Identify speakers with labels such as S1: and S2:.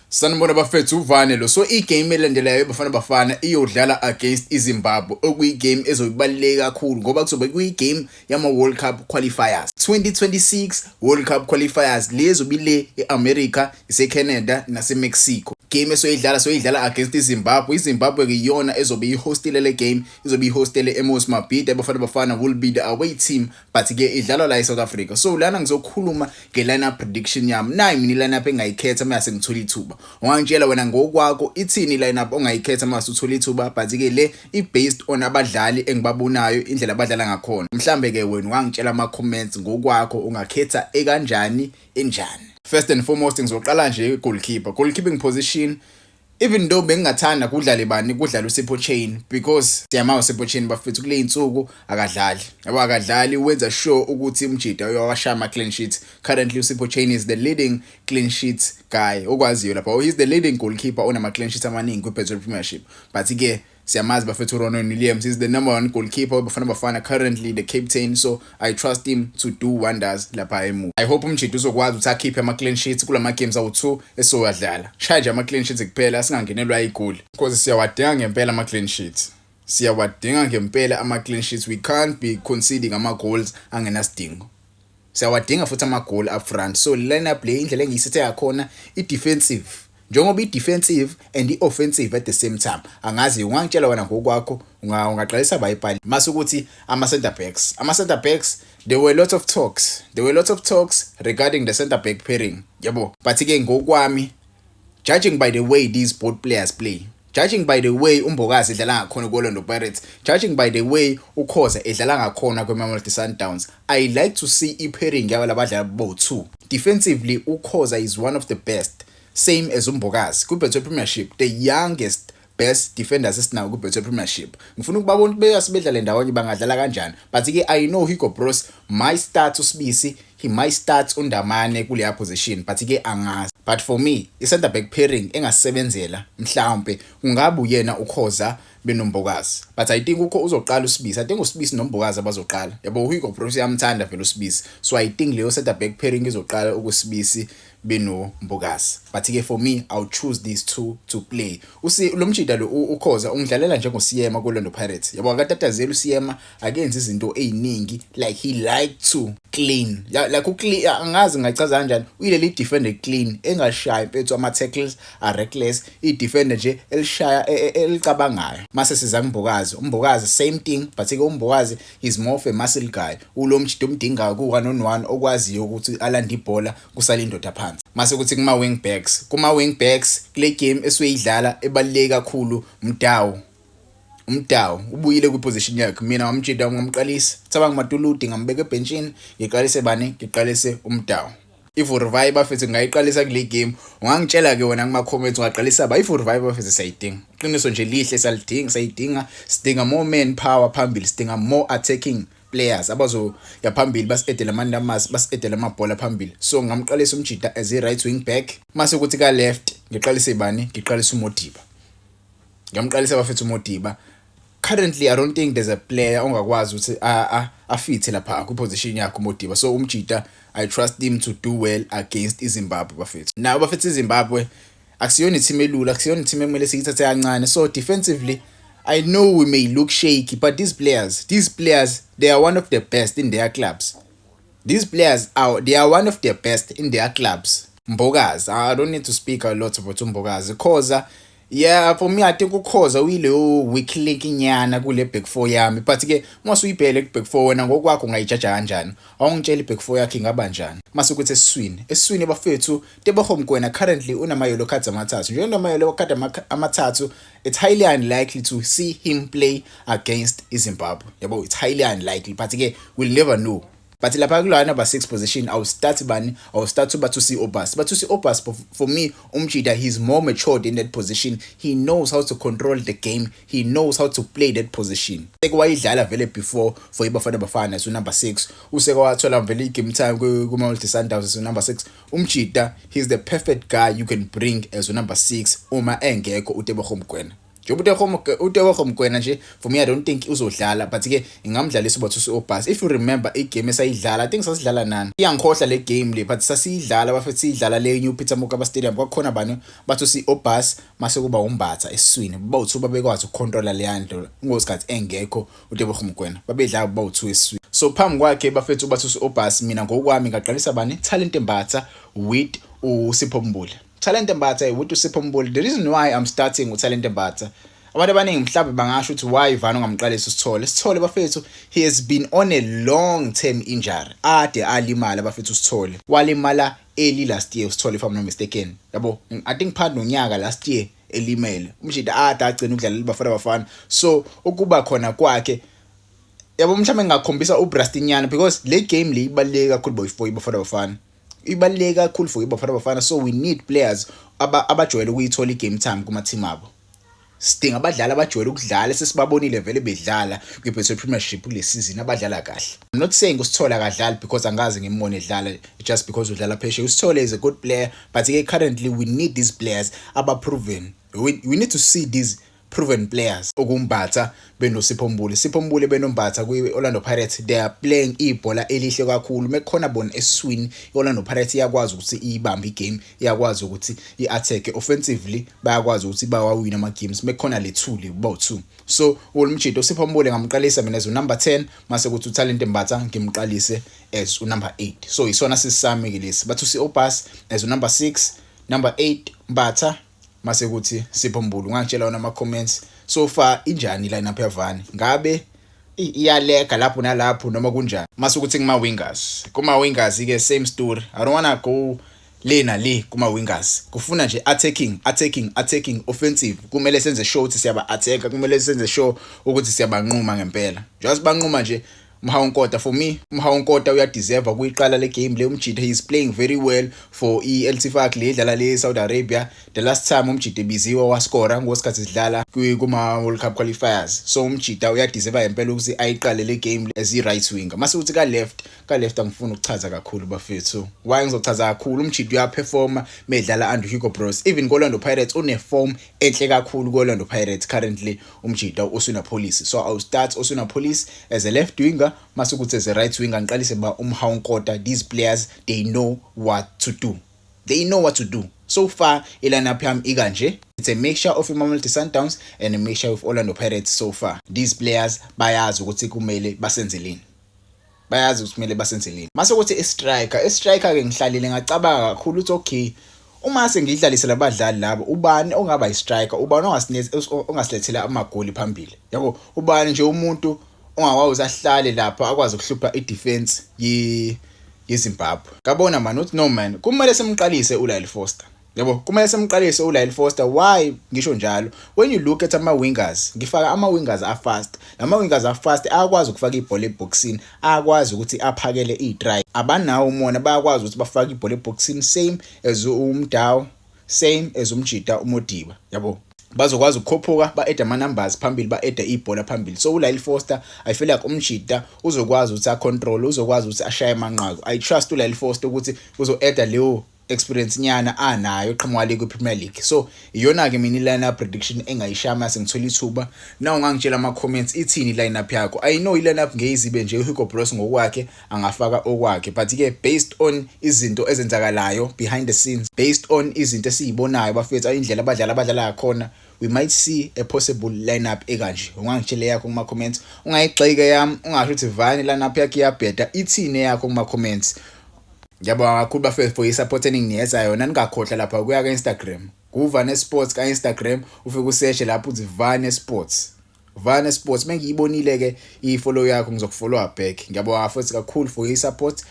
S1: Sanibona bafethu, uvane lo. So igame elandelayo Bafana Bafana iyodlala against iZimbabwe, okuyigame ezoyibaluleka kakhulu ngoba kuzobe kuyigame yama World Cup qualifiers, 2026 World Cup qualifiers lezo bile eAmerica, iseCanada naseMexico. Game esoyidlala, soyidlala against iZimbabwe. IZimbabwe kuyiyona ezobe ihostile le game, izobe ihostele eMoses Mabhida. Bafana Bafana will be the away team, but ke idlalwa la eSouth Africa. So lana ngizokhuluma nge-lineup prediction yami. Nayi mina i-lineup engayikhetha mase ngithola ithuba. Ungangitshela wena ngokwakho ithini i-lineup ongayikhetha mase uthola ithuba, but ke le i-based on abadlali engibabonayo, indlela abadlala ngakhona. Mhlambe ke wena ungangitshela ama-comments ngokwakho, ungakhetha ekanjani, enjani. First and foremost, ngizoqala nje goalkeeper, goalkeeping position. Even though bengingathanda kudlale bani, kudlale uSipho Chaine, because siyamazi uSipho Chaine bafethu, kule insuku akadlali, yabo, akadlali, wenza sure ukuthi umjida uyawashaya ama clean sheets. Currently uSipho Chaine is the leading clean sheet guy okwaziyo lapha. Oh, he's the leading goalkeeper onama clean sheets amaningi kwi-Betway Premiership. But ke siyamazi bafethu, uRonwen Williams is the number one goalkeeper Bafana Bafana, currently the captain, so I trust him to do wonders lapha emuva. I hope umjida uzokwazi ukuthi akhiphe ama clean sheets kulama games awu2 esowadlala. Shaya nje ama clean sheets kuphela, singangenelwa igoli, because siyawadinga ngempela ama clean sheets, siyawadinga ngempela ama clean sheets. We can't be conceding ama goals angenasidingo. Siyawadinga futhi ama goal up front. So lineup le, indlela engiyisethe yakhona, i-defensive, njengoba i-defensive and i-offensive at the same time. Angazi, ungangitshela wena ngokwakho ungaqalisa bayipali. Mase ukuthi ama center backs, there were a lot of talks, there were a lot of talks regarding the center back pairing, yabo. But ke ngokwami, judging by the way these both players play, judging by the way uMbokazi edlala ngakhona ku-Orlando Pirates, judging by the way uKhoza edlala ngakhona kwi-Mamelodi Sundowns, I like to see i-pairing yaba labadlali bo-two. Defensively, uKhoza is one of the best, same as uMbokazi kwi-Betway Premiership, the youngest best defenders esinawo kwi-Betway Premiership. Ngifuna ukubabona ukuthi beyasibedlale ndawonye, bangadlala kanjani. But ke I know Hugo Broos might start uSibisi, he might start uNdamane kuleya position, but ke angazi. But for me, i-center back pairing engasebenzela mhlawumbe kungabe uyena uKhoza benoMbokazi, but I think ukho uzoqala uSibisi. I think uSibisi noMbokazi abazoqala, yabo. Hugo Broos uyamthanda vele uSibisi, so I think leyo center back pairing izoqala ukuSibisi benoMbokazi. But ke for me, I'll choose these two to play. Usi lo mjida lo uKhoza ungidlalela njengoSiyema kuOrlando Pirates, yabo. Akatatazela uSiyema, akenzi izinto eziningi, like he like to clean, yeah, like uclean. Angazi ngachaza kanjani, uyileli defender clean, engashayi mfethu ama tackles a reckless, i defender nje elishaya elicabangayo. Mase siza kuMbokazi, uMbokazi same thing, but ke uMbokazi is more of a muscle guy, ulo mjida umdingayo ku one on one, okwaziyo ukuthi alande ibhola kusala indoda phansi. Mase kuthi kuma wing backs kule game esuyidlala ebaluleke kakhulu, Mdawu. UMdawu ubuyile kwiposition yakhe. Mina wamjida ngamqalisa Thabang Matuludi, ngambeka ebenchini, ngiqalise bani? Ngiqalise uMdawu. I-Revive bafethu ngayiqalisa kule game. Ungangitshela ke wena kuma comments ungaqalisa ba. I-Revive bafethu siyayidinga, iqiniso nje lihle, salidinga, sayidinga. Sidinga more man power phambili, sidinga more attacking players abazoya phambili, basi-edele ama-numbers, basi-edele amabhola phambili. So ngamqalisa umjida as i-right wing back. Mase kuthi ka left ngiqalise bani? Ngiqalise uModiba. Ngamqalisa bafethu uModiba. Currently I don't think there's a player ongakwazi ukuthi afithe lapha kwiposition yakhe uModiba. So umjida, I trust him to do well against iZimbabwe bafethu. Now bafethu, iZimbabwe akusiyona i-team elula, akusiyona i-team ekumele siyithathe kancane. So defensively, I know we may look shaky, but these players, they are one of the best in their clubs. These players are they are one of the best in their clubs. Mbokazi, I don't need to speak a lot about uMbokazi. Khoza, yeah, for me I think uKhoza uyileyo weak link nyana kule back four yami. But ke uma usuyibhele ku back four, wena ngokwakho ungayijaja kanjani? Awungitshela i-back four yakhe ingaba njani? Mase kuthi esiswini bafethu, Teboho Mokoena currently unama yellow cards amathathu. Njengoba unama yellow card amathathu, it's highly unlikely to see him play against iZimbabwe. Yabo, it's highly unlikely, but ke we'll never know. But lapha kulo number 6 position, I will start bani? I will start uBathusi Aubaas. Bathusi Aubaas, for me, umjida, he's more matured in that position. He knows how to control the game, he knows how to play that position. Seke wayidlala vele before for iBafana Bafana as number 6, useke wathola vele i-game time kuma-Mamelodi Sundowns as number 6. Umjida, he's the perfect guy you can bring as number 6 uma engekho uTeboho Mokoena. Njengoba uTebogo Mokoena nje, for me, I don't think uzodlala, but ke ingamdlalisa uBathusi Aubaas. If you remember igame esayidlala, I think sasidlala nani, iyangikhohlwa le game le, but sasiyidlala bafethu, siyidlala le New Peter Mokaba Stadium. Kwakukhona bani? Bathusi Aubaas, mase kuba uMbatha esiswini, bawu-two babekwazi ukucontrola leya nto ngosikhathi engekho uTebogo Mokoena, babedlala bawu-two esiswini. So phambi kwakhe bafethu uBathusi Aubaas, mina ngokwami ngaqalisa bani? Talent Mbatha with uSipho Mbule. Talent Mbatha with uSipho Mbule. The reason why I'm starting uTalent Mbatha, abantu abaningi mhlawumbe bangasho ukuthi why Vane ungamqalisi uSithole. Sithole bafethu, he has been on a long term injury, ade alimala bafethu. Usithole walimala early last year uSithole, if I'm not mistaken, yabo. I think phakathi nonyaka last year elimele umjita, ade agcina ukudlalela Bafana Bafana. So ukuba khona kwakhe, yabo, mhlawumbe ngingakhombisa uBrastinyana because le game le ibaluleke kakhulu boy for iBafana Bafana, ibaluleke kakhulu for iBafana Bafana. So we need players abajwayele ukuyithola igame time kuma team abo. Sidinga abadlali abajwayele ukudlala, sesibabonile vele bedlala kwi-Betway Premiership kule season, abadlala kahle. I'm not saying uSithole akadlali because angaze ngimbone edlala just because udlala phesheya. USithole is a good player, but ke currently we need these players aba-proven. We need to see these proven players, okuMbatha benoSipho Mbule. Sipho Mbule benoMbatha kwi-Orlando Pirates, they are playing ibhola elihle kakhulu. Mekukhona bona esiswini, i-Orlando Pirates iyakwazi ukuthi iyibambe igame, iyakwazi ukuthi i-attack offensively, bayakwazi ukuthi bawawina ama-games mekukhona le two le bawu-two. So ulumjito uSipho Mbule ngamqalisa mina as unumber 10, mase kuthi uTalent Mbatha ngimqalise as unumber 8. So isona sisami ke lesi: Bathusi Aubaas as unumber 6, number 8 Mbatha, mase kuthi Sipho Mbule. Ungangitshela wona ama comments, so far injani lineup yaVane? Ngabe iyaleka lapho nalapho noma kunjani? Mase ukuthi kuma wingers, kuma wingers ke same story. I don't wanna go le na le kuma wingers, kufuna nje attacking, attacking, attacking, offensive. Kumele senze sure ukuthi siyaba attack, kumele senze sure ukuthi siyabanquma ngempela. Just banquma nje. Mohau Nkota, for me, Mohau Nkota uyadeserve kuyiqala le game le. Umjita, he is playing very well for i-Al Ettifaq le idlala le Saudi Arabia. The last time umjita ebiziwe wascora ngosikhathi sidlala kuma World Cup qualifiers. So umjita uyadeserve ngempela ukuthi ayiqale le game as i right winger. Mase uthi ka left, ka left angifuni ukuchaza kakhulu bafethu. Why ngizochaza kakhulu? Umjita uyaperforma medlala under Hugo Broos, even ko-Orlando Pirates une form enhle kakhulu ko-Orlando Pirates currently umjita Oswin Appollis. So I'll start Oswin Appollis as a left winger, mase kuthi as a right winger ngiqalise ba uMohau Nkota. These players, they know what to do, they know what to do. So far ilineup yami ikanje, it's a mixture of iMamelodi Sundowns and a mixture of Orlando Pirates. So far these players bayazi ukuthi kumele basenzeleni, bayazi ukuthi kumele basenzeleni. Mase kuthi i-striker, i-striker ke ngihlalile ngacabanga kakhulu ukuthi okay, uma sengidlalise labadlali labo, ubani ongaba i-striker? Ubani ongasilethela amagoli phambili, yabo? Ubani nje umuntu ongakwazi ahlale lapha akwazi ukuhlupha i-defense ye yeZimbabwe? Ngabona man uthi no man, kumele simqalise uLyle Foster, yabo, kumele simqalise uLyle Foster. Why ngisho njalo? When you look at ama wingers, ngifaka ama wingers afast. Lama wingers afast ayakwazi ukufaka ibhola eboxini, ayakwazi ukuthi aphakele itry, abanawo umona, bayakwazi ukuthi bafake ibhola eboxini, same as uMudau, same as umjita uModiba, yabo. Bazokwazi ukukhuphuka ba-add ama-numbers phambili, ba-add ibhola phambili. So uLyle Foster, I feel like umjita uzokwazi ukuthi acontrol, uzokwazi ukuthi ashaye amanqaku. I trust uLyle Foster ukuthi uzo-add leyo experience nyana anayo eqhamuka le kwi-Premier League. So iyona ke mina i-lineup prediction engayishaya mase ngithola ithuba. Na ungangitshela ama comments, ithini i-lineup yakho? I know i-lineup ngeyizibe nje, uHugo Broos ngokwakhe angafaka okwakhe, but ke based on izinto ezenzakalayo behind the scenes, based on izinto esizibonayo bafethu, indlela abadlali abadlala khona, we might see a possible lineup ekanje. Ungangitshela yakho kuma comments, ungayigxeke yami, ungasho ukuthi Vane lineup yakhe iyabheda. Ithini yakho kuma comments? Ngiyabonga kakhulu bafethu for i-support eninginikeza yona. Ningakhohlwa lapha kuya ka-Instagram, kuVane Sports ka-Instagram, ufike usearch lapho uthi Vane Sports, Vane Sports. Mengiyibonile ke i-follow yakho, ngizokufollow back. Ngiyabonga futhi kakhulu for i-support.